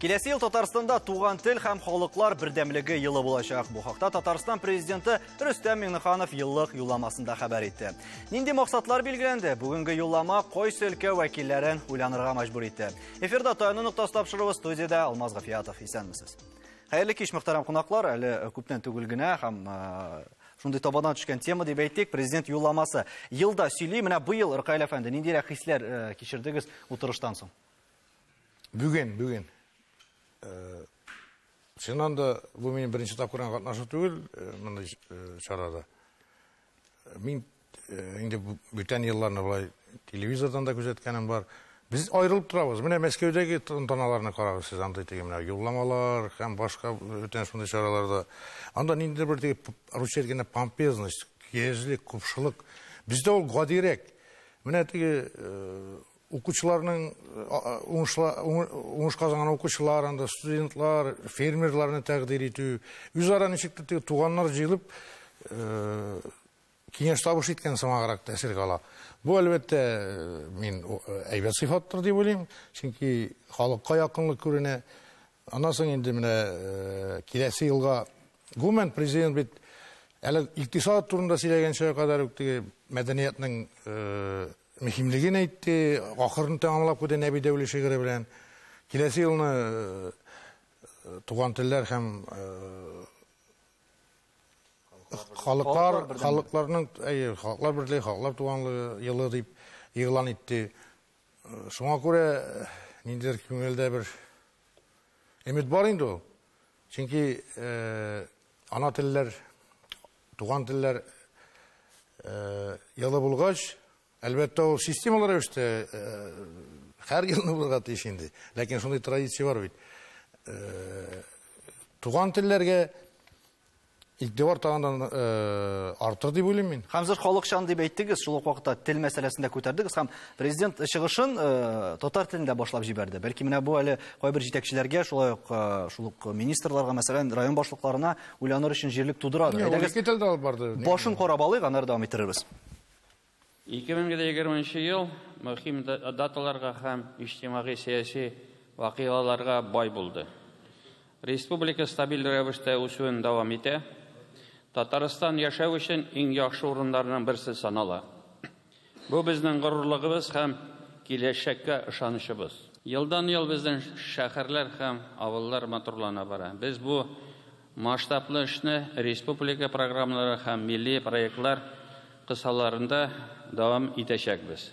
Киләсе ел Татарстанда туган тел һәм халыклар бердәмлеге елы булачак. Бу хакта Татарстан президенты Рөстәм Миңнеханов еллык юлламасында хәбәр итте. Нинди максатлар билгеләнде? Бүгенге юллама кайсы өлкә вәкилләрен уйланырга мәҗбүр итте. Эфирда Таяну ноктасы тапшыруы, студиядә Алмаз Гафиятов. Исәнмесез. Хәерле кич, мөхтәрәм кунаклар. Әле күптән түгел генә һәм шундый табадан төшкән тема дип әйтик, президент юлламасы. Елда сөйли, менә быел, Ркаил әфәнде, ниндирәк хисләр кичердегез утырыштан соң? Бүген. Чыннан да бу минем беренче тапкыр катнашу түгел мондый чарада. Мин инде бүтән елларны болай телевизордан да күзәткәнем бар. Без аерылып торабыз. Менә Мәскәүдәге тантаналарны карагыз сез, андый теге менә юлламалар һәм башка бүтән шундый чараларда. Анда ниндидер бер теге русча әйткәндә помпезность, көязлек, купшылык. Бездә ул гадирәк. Менә теге укучыларның уңыш казанган укучылар, анда студентлар, фермерларны тәкъдир итү, үзара ничек тә туганнар җыелып киңәш табыш иткән сымаграк тәэсир кала. Бу әлбәттә мин әйбәт сыйфаттыр дип уйлыйм, чөнки халыкка якынлык күренә. Аннан соң инде менә киләсе елга гомумән президент бит әле икътисад турында сөйләгәнчә кадәр үк теге мәдәниятнең мөһимлеген әйтте, ахырын тәмамлап куйды Нәби Дәүли шигыре белән. Киләсе елны туган телләр һәм халыклар, халыкларның, әйе, халыклар берлеге, халыклар туганлыгы елы дип игълан итте. Шуңа күрә ниндидер күңелдә бер өмет бар инде ул. Чөнки ана телләр, туган телләр елы булгач, әлбәттә, ул системалы рәвештә һәр елны булырга тиеш инде. Ләкин шундый традиция бар бит. Туган телләргә игътибар тагын да артыр дип уйлыйм мин. Һәм сез халыкчан дип әйттегез, шул ук вакытта тел мәсьәләсен дә күтәрдегез һәм президент чыгышын татар телендә башлап җибәрде. Бәлки менә бу әле кайбер җитәкчеләргә, шулай ук шул ук министрларга, мәсәлән, район башлыкларына уйланыр өчен җирлек тудырадыр. Әйдәгез, ике телдә алып барды. Башын карап алыйк, аннары дәвам иттерербез. 2020 ел мөһим даталарга һәм иҗтимагый сәяси вакыйгаларга бай булды. Республика стабиль рәвештә үсүен дәвам итә. Татарстан яшәү өчен иң яхшы урыннарның берсе санала. Бу безнең горурлыгыбыз һәм киләчәккә ышанычыбыз. Елдан-ел безнең шәһәрләр һәм авыллар матурлана бара. Без бу масштаблы эшне республика программалары һәм милли проектлар кысаларында дәвам итәчәкбез.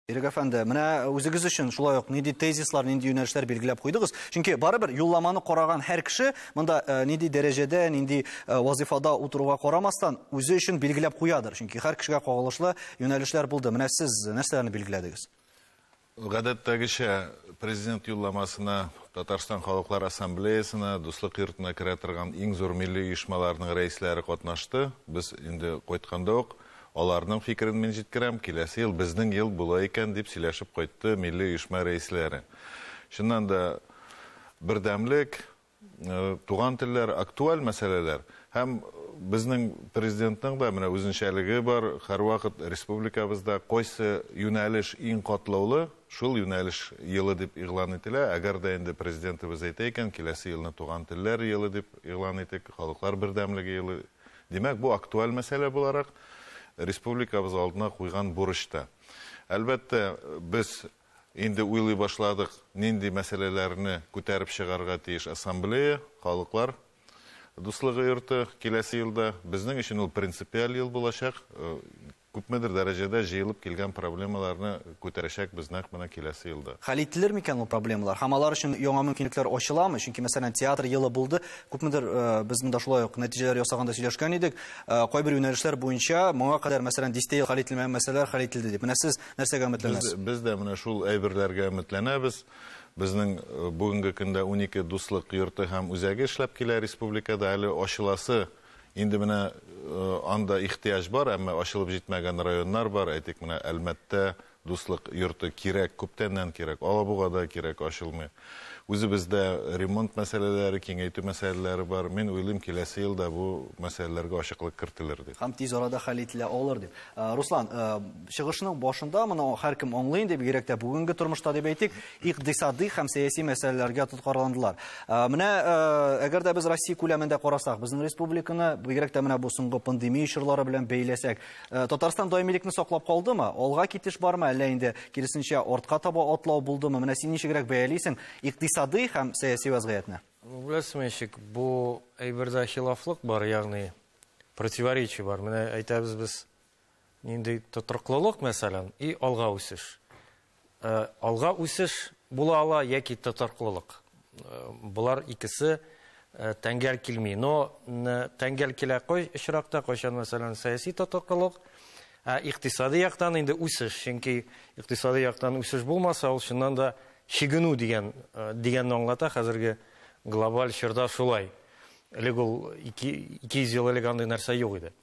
Ирек әфәнде, менә үзегез өчен шулай ук нинди тезислар, нинди юнәлешләр билгеләп куйдыгыз? Чөнки барыбер юлламаны караган һәр кеше монда нинди дәрәҗәдә, нинди вазифада утыруга карамастан үзе өчен билгеләп куядыр. Чөнки һәр кешегә кагылышлы юнәлешләр булды. Менә сез нәрсәләрне билгеләдегез? Гадәттәгечә президент юлламасына Татарстан Халыклар Ассамблеясына, Дуслык йортына керә торган иң зур милли оешмаларның рәисләре катнашты. Без инде кайтканда ук аларның фикерен мин җиткерәм, киләсе ел безнең ел була икән дип сөйләшеп кайтты милли оешма рәисләре. Чыннан да бердәмлек, туган телләр актуаль мәсьәләләр һәм безнең президентның да менә үзенчәлеге бар, һәрвакыт республикабызда кайсы юнәлеш иң катлаулы, шул юнәлеш елы дип игълан ителә. Әгәр дә инде президентыбыз әйтә икән, киләсе елны туган телләр елы дип игълан итик, халыклар бердәмлеге елы. Димәк, бу актуаль мәсьәлә буларак республикабыз алдына куйган бурычта. Әлбәттә, без инде уйлый башладык, нинди мәсьәләләрне күтәреп чыгарга тиеш ассамблея, халыклар дуслыгы йорты киләсе елда. Безнең өчен ул принципиаль ел булачак. Күпмедер дәрәҗәдә җыелып килгән проблемаларны күтәрәчәкбез нәкъ менә киләсе елда. Хәл ителер микән ул проблемалар? Һәм алар өчен яңа мөмкинлекләр ачыламы? Чөнки, мәсәлән, театр елы булды. Күпмедер без монда шулай ук нәтиҗәләр ясаганда сөйләшкән идек. Кайбер юнәлешләр буенча моңа кадәр, мәсәлән, дистә ел хәл ителмәгән мәсьәләләр хәл ителде дип. Менә сез нәрсәгә өметләнәсез? Без дә менә шул әйберләргә өметләнәбез. Безнең бүгенге көндә 12 дуслык йорты һәм үзәге эшләп килә республикада. Әле ачыласы инде менә анда ихтыяҗ бар, әмма ачылып җитмәгән районнар бар. Әйтик, менә Әлмәттә дуслык йорты кирәк, күптәннән кирәк. Алабугада кирәк, ачылмый. Үзебездә ремонт мәсьәләләре, киңәйтү мәсьәләләре бар. Мин уйлыйм, киләсе елда бу мәсьәләләргә ачыклык кертелер дип. Һәм тиз арада хәл ителә алыр дип. Руслан, чыгышның башында моны һәркем аңлый инде, бигрәк тә бүгенге тормышта дип әйтик, икътисади һәм сәяси мәсьәләләргә тоткарландылар. Менә әгәр дә без Россия күләмендә карасак, безнең республиканы, бигрәк тә менә бу соңгы пандемия чорлары белән бәйләсәк, Татарстан даимилекне саклап калдымы? Алга китеш бармы, әллә инде киресенчә артка таба атлау булдымы? Менә син ничегрәк бәялисең икътисади һәм сәяси вазгыятьне? Беләсезме ничек, бу әйбердә хилафлык бар, ягъни противоречие бар. Менә әйтәбез без нинди тотрыклылык, мәсәлән, и алга үсеш. Алга үсеш була ала яки тотрыклылык. Болар икесе тәңгәл килми. Но тәңгәл килә кай очракта, кайчан, мәсәлән, сәяси тотрыклылык, ә икътисади яктан инде үсеш. Чөнки икътисади яктан үсеш булмаса, ул чыннан да чигенү дигәнне аңлата. Хәзерге глобаль чорда шулай. Элек ул 200 ел элек андый нәрсә юк иде.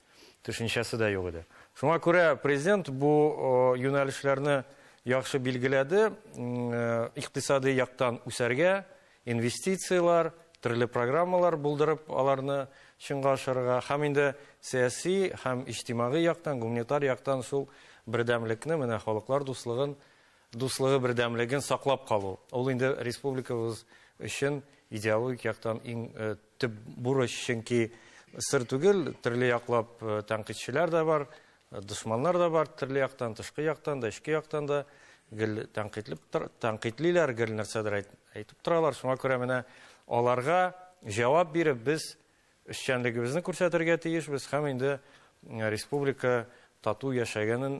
Төшенчәсе дә юк иде. Шуңа күрә президент бу юнәлешләрне яхшы билгеләде. Икътисади яктан үсәргә, инвестицияләр, төрле программалар булдырып, аларны чынга ашырырга һәм инде сәяси һәм иҗтимагый яктан, гуманитар яктан шул бердәмлекне, менә халыклар дуслыгын, дуслыгы бердәмлеген саклап калу. Ул инде республикабыз өчен идеологик яктан иң төп бурыч, чөнки сер түгел, төрле яклап тәнкыйтьчеләр дә бар, дошманнар да бар, төрле яктан, тышкы яктан да, эчке яктан да гел тәнкыйтьлиләр, гел нәрсәдер әйтеп торалар. Шуңа күрә менә аларга җавап биреп без эшчәнлегебезне күрсәтергә тиешбез һәм инде республика тату яшәгәнен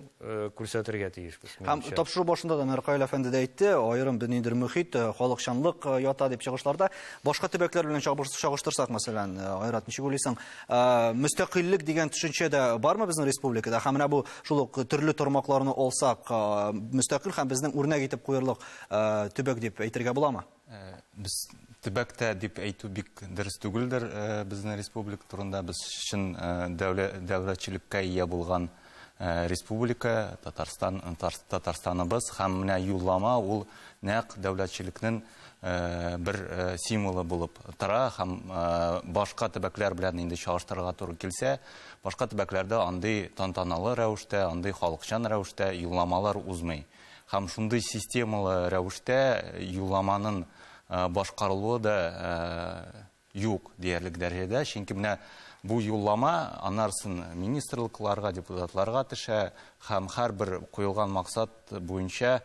күрсәтергә тиешбез. Һәм тапшыру башында да Ркаил әфәнде дә әйтте, аерым бер ниндидер мөхит, халыкчанлык ята дип чыгышларда. Башка төбәкләр белән чагыштырсак, мәсәлән, Айрат, ничек уйлыйсың, мөстәкыйльлек дигән төшенчә дә бармы безнең республикада? Һәм менә бу шул ук төрле тармакларны алсак, мөстәкыйль һәм безнең үрнәк итеп куерлык төбәк дип әйтергә буламы? Без төбәктә дип әйтү бик дөрес түгелдер. Безнең республика турында без чын дәүләтчелеккә ия булган республика, Татарстан, Татарстаныбыз һәм менә юллама ул нәкъ дәүләтчелекнең бер символы булып тора һәм башка төбәкләр белән инде чагыштырырга туры килсә, башка төбәкләрдә андый тантаналы рәвештә, андый халыкчан рәвештә юлламалар узмый. Һәм шундый системалы рәвештә юлламаның башкарылуы да юк диярлек дәрәҗәдә, чөнки менә бу юллама анарсын министрлыкларга, депутатларга төшә һәм һәрбер куелган максат буенча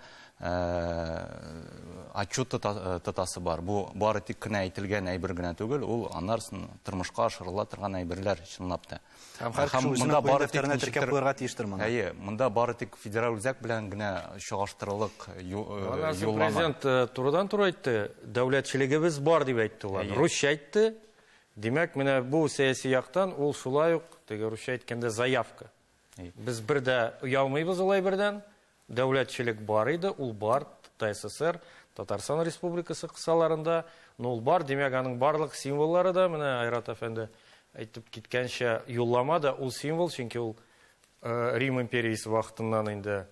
отчет тотасы бар. Бу бары тик кенә әйтелгән әйбер генә түгел, ул анарсын тормышка ашырыла торган әйберләр чынлап та. Һәм һәр кеше үзенең куен дәфтәренә теркәп куярга тиештер моны. Әйе, монда бары тик федераль үзәк белән генә чагыштырылык юллама. Президент турыдан-туры әйтте, дәүләтчелегебез бар дип әйтте ул. Русча әйтте. Димәк, менә бу сәяси яктан ул шулай ук, теге русча әйткәндә, заявка. Без бер дә оялмыйбыз ул әйбердән. Дәүләтчелек бар иде, ул бар, ТССР, Татарстан Республикасы кысаларында, но ул бар, димәк, аның барлык символлары да, менә Айрат әфәнде әйтеп киткәнчә, юллама да ул символ, чөнки ул Рим империясе вакытыннан инде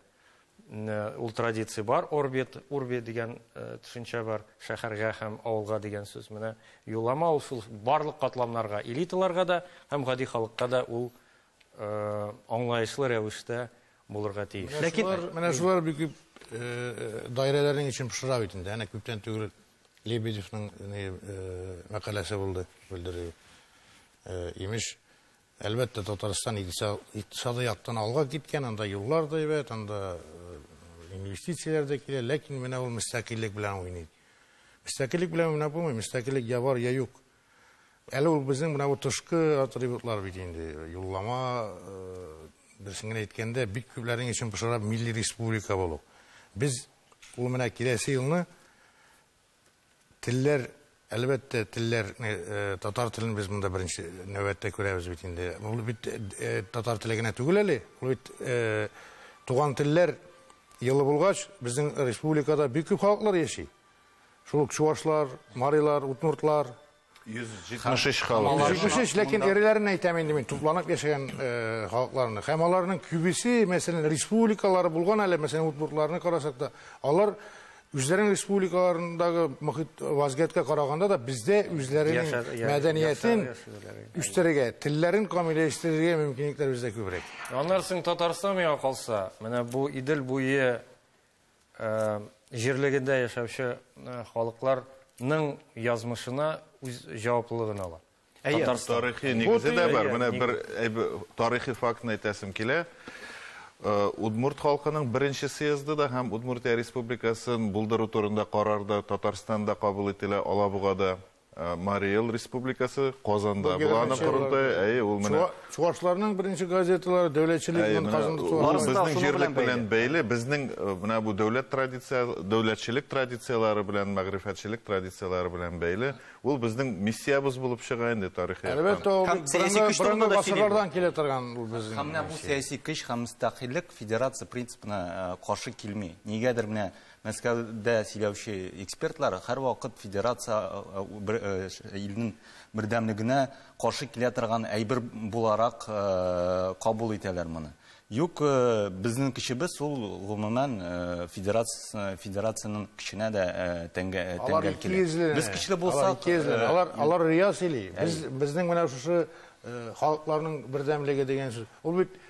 ул традиция бар, орбит, урби дигән төшенчә бар, шәһәргә һәм авылга дигән сүз. Менә юллама ул шул барлык катламнарга, элиталарга да һәм гади халыкка да ул аңлаешлы рәвештә булырга тиеш. Ләкин менә шулар бик күп даирәләрнең эчен пошыра бит инде. Әнә күптән түгел Лебедевның мәкаләсе булды, белдерү. Имеш, әлбәттә, Татарстан икътисади яктан алга киткән, анда юллар да әйбәт, анда инвестицияләр дә килә, ләкин менә ул мөстәкыйльлек белән уйный. Мөстәкыйльлек белән уйнап булмый, мөстәкыйльлек я бар, я юк. Әле ул безнең менә бу тышкы атрибутлар бит инде, юллама, берсен генә әйткәндә, бик күпләрнең эчен пошыра милли республика булу. Без ул менә киләсе елны телләр, әлбәттә, телләр, татар телен без монда беренче нәүбәттә күрәбез бит инде. Ул бит татар теле генә түгел әле, ул бит туган телләр елы булгач, безнең республикада бик күп халыклар яши. Шул ук чувашлар, марилар, удмуртлар. 173 халык. 173, ләкин эреләрен әйтәм инде мин, тупланып яшәгән халыкларны. Һәм аларның күбесе, мәсәлән, республикалары булган әле, мәсәлән, удмуртларны карасак та, алар Үзләренең республикаларындагы мохит вазгыятькә караганда да бездә үзләренең мәдәниятен үстерергә, телләрен камилләштерергә мөмкинлекләр бездә күбрәк. Аннан соң Татарстан миңа калса, менә бу Идел буе җирлегендә яшәүче халыкларның язмышына үз җаваплылыгын ала. Тарихи нигезе дә бар. Менә бер тарихи фактны әйтәсем килә. Удмурт халкының беренче съезды да һәм Удмуртия Республикасын булдыру турында карар да Татарстанда кабул ителә, Алабугада, Марий Эл Республикасы, Казанда булган корылтай, әйе, ул менә Чуашларның беренче газеталары дәүләтчелек Казанда безнең җирлек белән бәйле, безнең менә бу дәүләт традиция, дәүләтчелек традицияләре белән, мәгърифәтчелек традицияләре белән бәйле. Ул безнең миссиябыз булып чыга инде тарихи. Әлбәттә, ул борынгы гасырлардан килә торган ул безнең. Һәм менә бу сәяси көч һәм мөстәкыйльлек федерация принцибына каршы килми. Нигәдер менә Мәскәүдә сөйләүче экспертлар һәрвакыт федерация илнең бердәмлегенә каршы килә торган әйбер буларак кабул итәләр моны. Юк, безнең көчебез ул гомумән федерациянең көченә дә тәңгәл килә. Без көчле булсак, алар рия сөйли. Без безнең менә шушы халыкларның бердәмлеге дигән сүз. Ул бит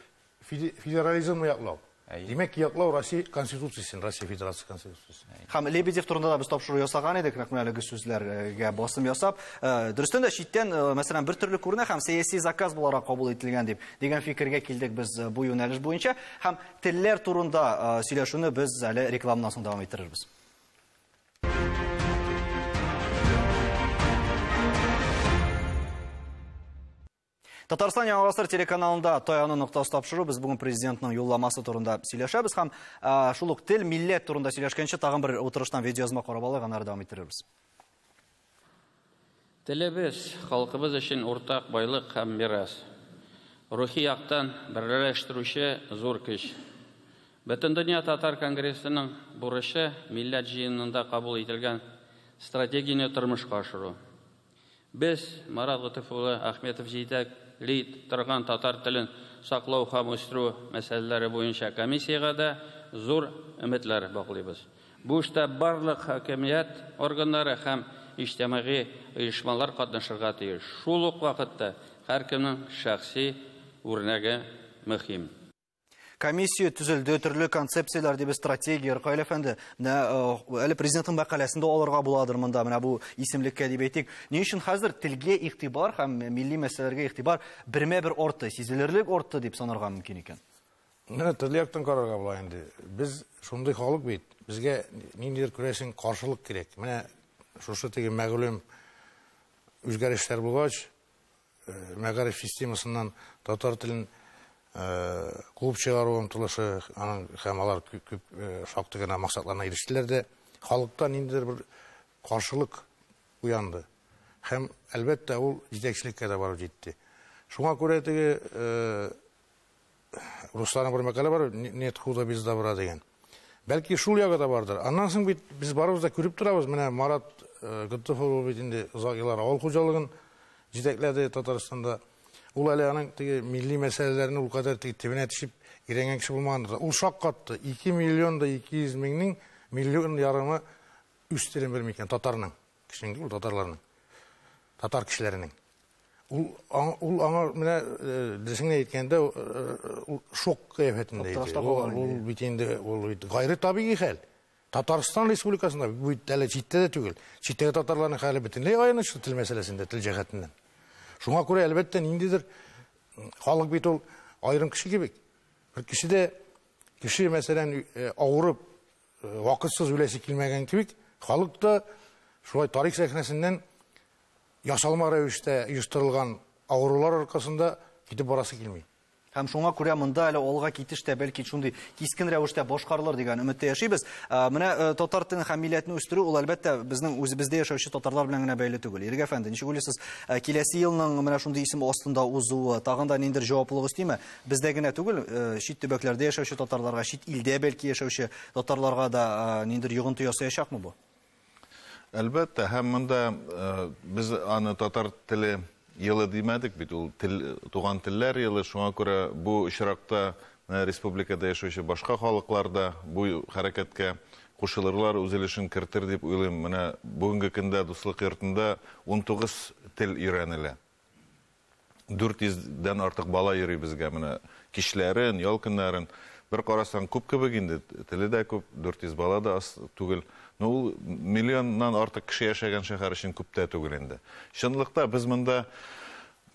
федерализмны яклау. Демәк, яклау Россия Конституциясен, Россия Федерация Конституциясен. Һәм Лебедев турында да без тапшыру ясаган идек, нәкъ менә әлеге сүзләргә басым ясап. Дөрестән дә читтән, мәсәлән, бер төрле күренә һәм сәяси заказ буларак кабул ителгән дип дигән фикергә килдек без бу юнәлеш буенча. Һәм телләр турында сөйләшүне без әле рекламадан соң дәвам иттерербез. Татарстан Яңа Гасыр телеканалында Таяну ноктасы тапшыру. Без бүген президентның юлламасы турында сөйләшәбез һәм шул ук тел, милләт турында сөйләшкәнче тагын бер утырыштан видеоязма карап алыйк, аннары дәвам иттерербез. Телебез халкыбыз өчен уртак байлык һәм мирас. Рухи яктан берләштерүче зур көч. Бөтендөнья татар конгрессының бурычы милләт җыенында кабул ителгән стратегияне тормышка ашыру. Без Марат Готыф улы Ахметов җитәкли торган татар телен саклау һәм үстерү мәсьәләләре буенча комиссиягә дә зур өметләр баглыйбыз. Бу эштә барлык хакимият органнары һәм иҗтимагый оешмалар катнашырга тиеш. Шул ук вакытта һәркемнең шәхси үрнәге мөһим. Комиссия төзелде, төрле концепцияләр дип стратегия, Ркаил әфәнде. Менә әле президентның мәкаләсендә алырга буладыр монда, менә бу исемлеккә дип әйтик. Ни өчен хәзер телгә игътибар һәм милли мәсьәләләргә игътибар бермә-бер артты, сизелерлек артты дип санарга мөмкин икән? Менә төрле яктан карарга була инде. Без шундый халык бит, безгә ниндидер күрәсең каршылык кирәк. Менә шушы теге мәгълүм үзгәрешләр булгач, мәгариф системасыннан татар телен куып чыгару омтылышы, аның һәм алар күп шактый гына максатларына ирештеләр дә, халыкта ниндидер бер каршылык уянды. Һәм әлбәттә ул җитәкчелеккә дә барып җитте. Шуңа күрә теге русларның бер мәкале бар, нет худа без добра дигән. Бәлки шул ягы да бардыр. Аннан соң бит без барыбыз да күреп торабыз. Менә Марат Готыф улы бит инде озак еллар авыл хуҗалыгын җитәкләде Татарстанда. Ул әле аның теге милли мәсьәләләрне ул кадәр теге төбенә төшеп өйрәнгән кеше булмагандыр. Ул шаккатты. 2 миллион да 200 меңнең миллион ярымы үз телен белми икән татарның. Кешенең түгел, татарларның. Татар кешеләренең. Ул аңа менә дөресен әйткәндә ул шок кыяфәтендә иде. Ул бит инде ул бит гайре табигый хәл. Татарстан Республикасында бу бит әле читтә дә түгел. Читтәге татарларның хәле бөтенләй аянычлы тел мәсьәләсендә, тел җәһәтеннән. Шуңа күрә әлбәттә ниндидер халык бит ул аерым кеше кебек. Бер кеше дә кеше мәсәлән авырып вакытсыз үләсе килмәгән кебек, халык та шулай тарих сәхнәсеннән ясалма рәвештә оештырылган авырулар аркасында китеп барасы килми. Һәм шуңа күрә монда әле алга китеш тә бәлки шундый кискен рәвештә башкарылыр дигән өметтә яшибез. Менә татар телен һәм милләтне үстерү ул әлбәттә безнең үзебездә яшәүче татарлар белән генә бәйле түгел. Ирек әфәнде, ничек уйлыйсыз, киләсе елның менә шундый исем астында узуы тагын да ниндидер җаваплылык өстиме? Бездә генә түгел, чит төбәкләрдә яшәүче татарларга, чит илдә бәлки яшәүче татарларга да ниндидер йогынты ясаячакмы бу? Әлбәттә, һәм монда без аны татар теле елы димәдек бит, ул тел, туган телләр елы, шуңа күрә бу очракта республикада яшәүче башка халыклар да бу хәрәкәткә Кушылырлар, үз өлешен кертер дип уйлыйм. Менә бүгенге көндә Дуслык йортында 19 тел өйрәнелә. 400 дән артык бала йөри безгә менә кичләрен, ял көннәрен. Бер карасаң, күп кебек инде, теле дә күп, 400 бала да аз түгел. Но ул миллионнан артык кеше яшәгән шәһәр өчен күп тә түгел инде. Чынлыкта без монда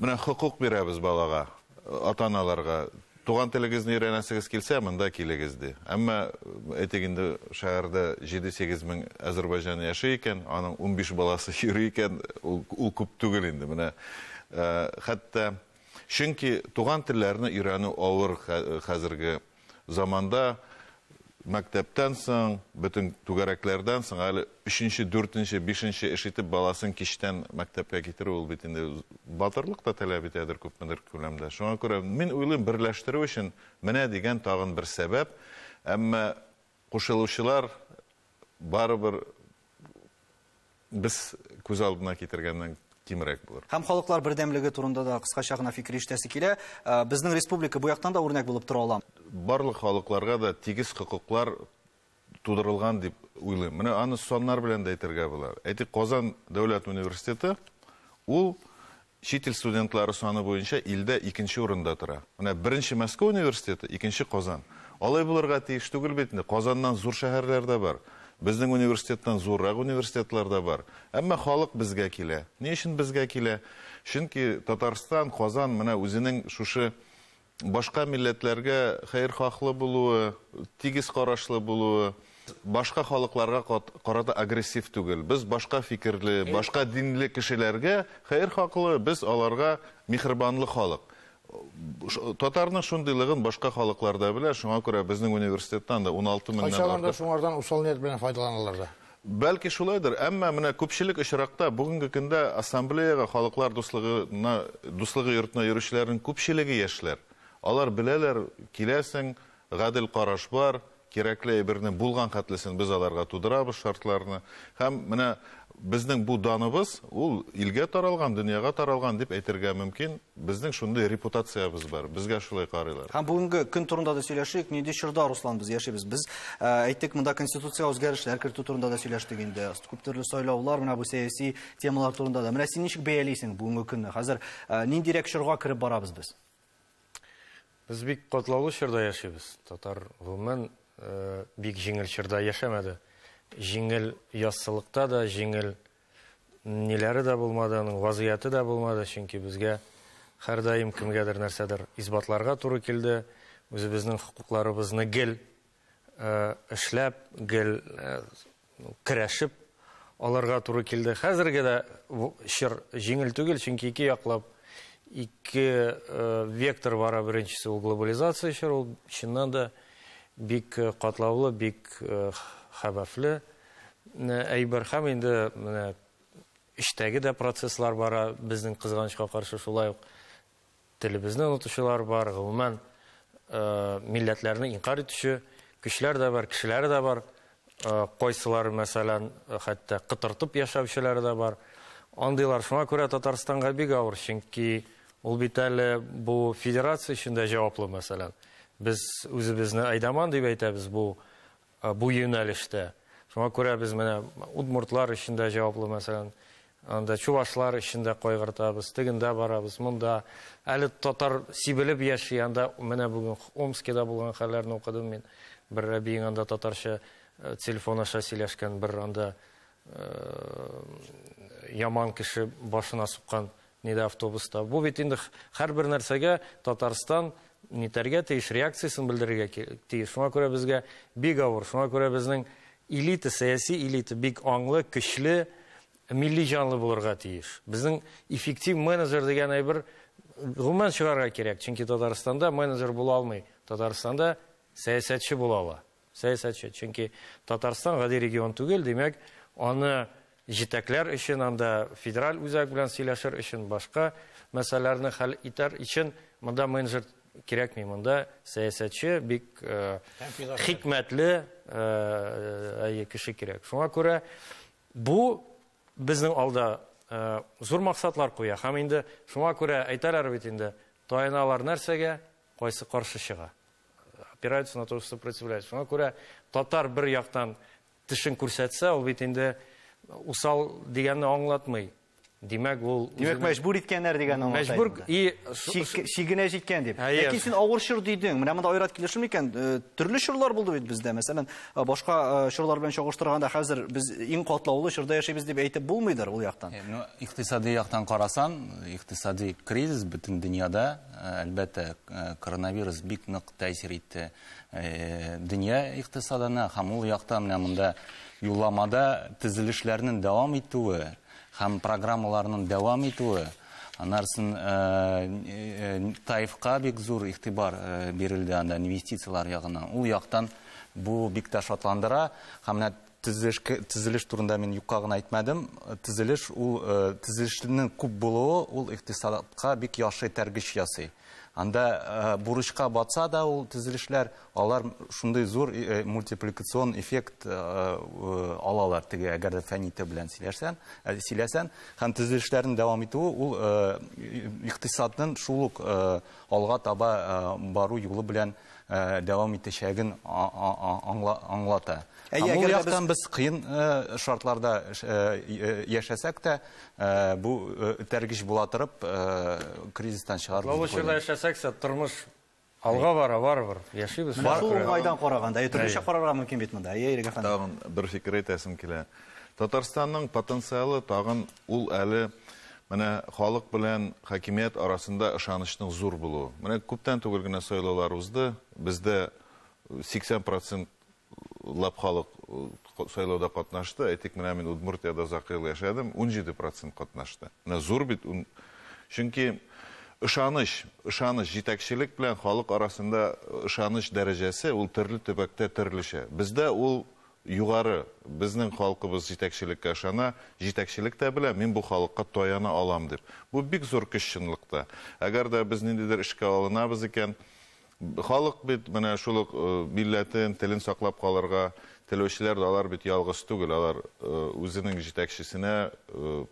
менә хокук бирәбез балага, ата-аналарга. Туган телегезне өйрәнәсегез килсә, монда килегез ди. Әмма, әйтик инде, шәһәрдә 7-8 мең әзербайҗан яши икән, аның 15 баласы йөри икән, ул, ул күп түгел инде. Менә хәтта чөнки туган телләрне өйрәнү авыр хәзерге заманда. Мәктәптән соң, бөтен түгәрәкләрдән соң әле 3нче, 4нче, 5нче эш итеп баласын кичтән мәктәпкә китерү ул бит инде батырлык та таләп итәдер күпмедер күләмдә. Шуңа күрә мин уйлыйм, берләштерү өчен менә дигән тагын бер сәбәп, әмма кушылучылар барыбер без күз алдына китергәннән кимрәк булыр. Һәм халыклар бердәмлеге турында да кыскача гына фикер ишетәсе килә. Безнең республика бу яктан да үрнәк булып тора ала. Барлык халыкларга да тигез хокуклар тудырылган дип уйлыйм. Менә аны саннар белән дә әйтергә була. Әйтик, Казан дәүләт университеты ул чит ил студентлары саны буенча илдә икенче урында тора. Менә беренче Мәскәү университеты, икенче Казан. Алай булырга тиеш түгел бит инде. Казаннан зур шәһәрләр дә бар. Безнең университеттан зуррак университетлар да бар. Әмма халык безгә килә. Ни өчен безгә килә? Чөнки Татарстан, Казан менә үзенең шушы башка милләтләргә хәерхаһлы булуы, тигез карашлы булуы, башка халыкларга карата агрессив түгел. Без башка фикерле, башка динле кешеләргә хәерхаһлы, без аларга миһербанлы халык. Татарның шундыйлыгын башка халыклар да белә, шуңа күрә безнең университеттан да 16 меңнән Кайчагында артык. шуңардан усал ният белән файдаланалар да. Бәлки шулайдыр, әмма менә күпчелек очракта бүгенге көндә ассамблеяга халыклар дуслыгы йортына йөрүчеләрнең күпчелеге яшьләр. Алар беләләр, киләсең, гадел караш бар, кирәкле әйберне булган хәтлесен без аларга тудырабыз шартларны. Һәм менә безнең бу даныбыз ул илгә таралган, дөньяга таралган дип әйтергә мөмкин. Безнең шундый репутациябез бар, безгә шулай карыйлар. Һәм бүгенге көн турында да сөйләшик, нинди чорда, Руслан, без яшибез? Без әйттек, монда конституциягә үзгәрешләр кертү турында да сөйләштек инде. Күп төрле сайлаулар, менә бу сәяси темалар турында да. Менә син ничек бәялисең бүгенге көнне? Хәзер ниндирәк чорга кереп барабыз без? Без бик катлаулы чорда яшибез. Татар гомумән бик җиңел чорда яшәмәде. Җиңел яссылыкта да, җиңел ниләре дә булмады, аның вазгыяте дә булмады, чөнки безгә һәрдаим кемгәдер нәрсәдер исбатларга туры килде. Үзебезнең хокукларыбызны гел эшләп, гел көрәшеп аларга туры килде. Хәзерге дә чор җиңел түгел, чөнки ике яклап ике вектор бара. Беренчесе ул глобализация чоры, ул чыннан да бик катлаулы, бик хәвефле әйбер. Һәм инде менә эчтәге дә процесслар бара, безнең кызганычка каршы шулай ук телебезне онытучылар бар, гомумән милләтләрне инкар итүче көчләр дә бар, кешеләр дә бар. Кайсылары, мәсәлән, хәтта кытыртып яшәүчеләр дә бар. Андыйлар. Шуңа күрә Татарстанга бик авыр, чөнки ул бит әле бу федерация өчен дә җаваплы, мәсәлән. Без үзебезне әйдаман дип әйтәбез бу юнәлештә. Шуңа күрә без менә удмуртлар өчен дә җаваплы, мәсәлән, анда чувашлар өчен дә кайгыртабыз, тегендә барабыз, монда. Әле татар сибелеп яши, анда менә бүген Омскида булган хәлләрне укыдым мин. Бер әбиең анда татарча телефон аша сөйләшкән, бер анда яман кеше башына суккан нидә автобуста. Бу бит инде һәрбер нәрсәгә Татарстан нитәргә тиеш, реакциясен белдерергә тиеш. Шуңа күрә безгә бик авыр, шуңа күрә безнең элита, сәяси элита бик аңлы, көчле, милли җанлы булырга тиеш. Безнең эффектив менеджер дигән әйбер гомумән чыгарга кирәк, чөнки Татарстанда менеджер була алмый. Татарстанда сәясәтче була ала. Сәясәтче, чөнки Татарстан гади регион түгел, димәк, аны җитәкләр өчен, анда федераль үзәк белән сөйләшер өчен, башка мәсьәләләрне хәл итәр өчен монда менеджер кирәкми, монда сәясәтче бик хикмәтле кеше кирәк. Шуңа күрә бу безнең алда зур максатлар куя. Һәм инде шуңа күрә әйтәләр бит инде, таяналар нәрсәгә, кайсы каршы чыга. Опираются на то, что сопротивляются. Шуңа күрә татар бер яктан тешен күрсәтсә, ул бит инде усал дигәнне аңлатмый. Димәк, ул Димәк, мәҗбүр иткәннәр дигәнне аңлата. Мәҗбүр и шигенә җиткән дип. Ләкин син авыр чор дидең. Менә монда Айрат килешми икән. Төрле чорлар булды бит бездә. Мәсәлән, башка чорлар белән чагыштырганда хәзер без иң катлаулы чорда яшибез дип әйтеп булмыйдыр ул яктан. Ну, икътисади яктан карасан, икътисади кризис бөтен дөньяда, әлбәттә, коронавирус бик нык тәэсир итте дөнья икътисадына һәм ул яктан менә монда юлламада төзелешләрнең дәвам итүе һәм программаларның дәвам итүе, анарсын ТАИФка бик зур игътибар бирелде анда инвестициялар ягыннан. Ул яктан бу бик тә шатландыра. Һәм менә төзелеш турында мин юкка гына әйтмәдем. Төзелеш ул төзелешнең күп булуы ул икътисадка бик яхшы этәргеч ясый. Анда бурычка батса да ул төзелешләр, алар шундый зур мультипликацион эффект алалар. Теге әгәр дә фәнни тел белән сөйләсән, һәм төзелешләрнең дәвам итүе ул икътисадның шул ук алга таба бару юлы белән дәвам итәчәген аңлата. Ул яктан без кыен шартларда яшәсәк тә, бу этәргеч була торып, кризистан чыгарбыз. Бу чорда яшәсәк тә, тормыш алга бара, барыбер яшибез. Шул уңайдан караганда, төрлечә карарга мөмкин бит монда. Әйе, Ирек әфәнде. Тагын бер фикер әйтәсем килә. Татарстанның потенциалы тагын ул әле менә халык белән хакимият арасында ышанычның зур булуы. Менә күптән түгел генә сайлаулар узды. Бездә 80% лап халык сайлауда катнашты. Әйтик, менә мин Удмуртиядә озак ел яшәдем, 17% катнашты. Менә зур бит. Чөнки ышаныч җитәкчелек белән халык арасында ышаныч дәрәҗәсе ул төрле төбәктә төрлечә. Бездә ул югары, безнең халкыбыз җитәкчелеккә ышана, җитәкчелек тә белә, мин бу халыкка таяна алам дип. Бу бик зур көч чынлыкта. Әгәр дә без ниндидер эшкә алынабыз икән, халык бит менә шул ук милләтен, телен саклап калырга теләүчеләр дә алар бит ялгыз түгел, алар үзенең җитәкчесенә,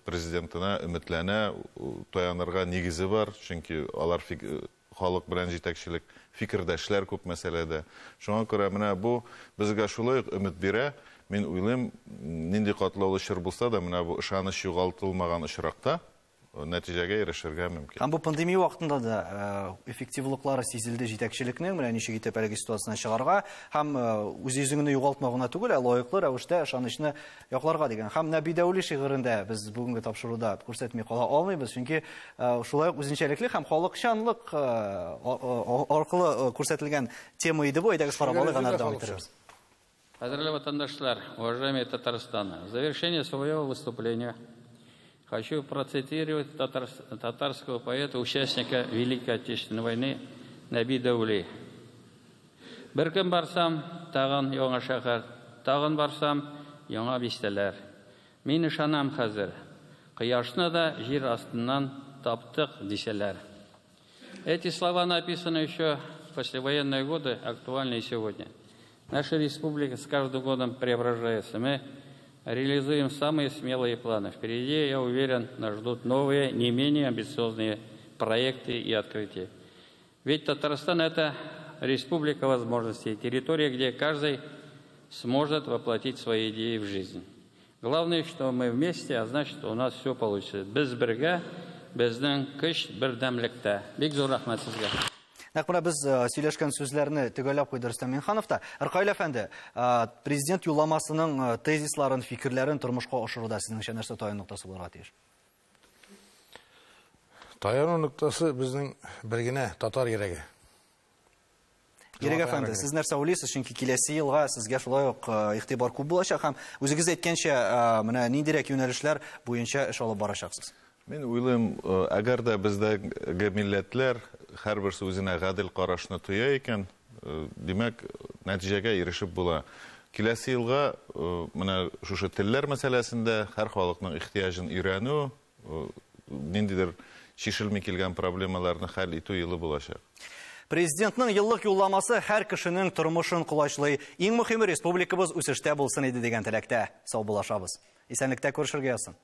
президентына өметләнә, таянырга нигезе бар, чөнки алар халык белән җитәкчелек фикердәшләр күп мәсьәләдә. Шуңа күрә менә бу безгә шулай ук өмет бирә. Мин уйлыйм, нинди катлаулы чор булса да, менә бу ышаныч югалтылмаган очракта нәтиҗәгә ирешергә мөмкин. Һәм бу пандемия вакытында да эффективлыклары сизелде җитәкчелекнең, менә ничек итеп әлеге ситуациядан чыгарга һәм үз йөзеңне югалтмау гына түгел, ә лаеклы рәвештә ышанычны якларга дигән. Һәм Нәби Дәүли шигырендә без бүгенге тапшыруда күрсәтми кала алмыйбыз, чөнки шулай ук үзенчәлекле һәм халыкчанлык аркылы күрсәтелгән тема иде бу. Әйдәгез карап алыйк, аннары дәвам итәрбез. Кадерле ватандашлар, уважаемые Татарстан, в завершение своего выступления хочу процитировать татарского поэта, участника Великой Отечественной войны Нәби Дәүли. Бер көн барсам, тагын яңа шәһәр, тагын барсам, яңа бистәләр. Мин ышанам хәзер, кояшны да җир астыннан таптык дисәләр. Эти слова написаны еще в послевоенные годы, актуальны и сегодня. Наша республика с каждым годом преображается. Мы реализуем самые смелые планы. Впереди, я уверен, нас ждут новые, не менее амбициозные проекты и открытия. Ведь Татарстан – это республика возможностей, территория, где каждый сможет воплотить свои идеи в жизнь. Главное, что мы вместе, а значит, у нас все получится. Без бергә, безнең көч бердәмлектә. Бик зур рәхмәт сезгә. Нәкъ менә без сөйләшкән сүзләрне төгәлләп куйды Рөстәм Миңнеханов та. Ркаил әфәнде, президент юлламасының тезисларын, фикерләрен тормышка ашыруда сезнеңчә нәрсә таяну ноктасы булырга тиеш? Таяну ноктасы безнең бер генә татар йөрәге. Ирек әфәнде, сез нәрсә уйлыйсыз? Чөнки киләсе елга сезгә шулай ук игътибар күп булачак һәм үзегез әйткәнчә, менә ниндирәк юнәлешләр буенча эш алып барачаксыз? Мин уйлыйм, әгәр дә бездәге милләтләр һәрберсе үзенә гадел карашны тоя икән, димәк, нәтиҗәгә ирешеп була. Киләсе елга менә шушы телләр мәсьәләсендә һәр халыкның ихтыяҗын өйрәнү, ниндидер чишелми килгән проблемаларны хәл итү елы булачак. Президентның еллык юлламасы һәр кешенең тормышын колачлый. Иң мөһиме республикабыз үсештә булсын иде дигән теләктә саубуллашабыз. Исәнлектә күрешергә язсын.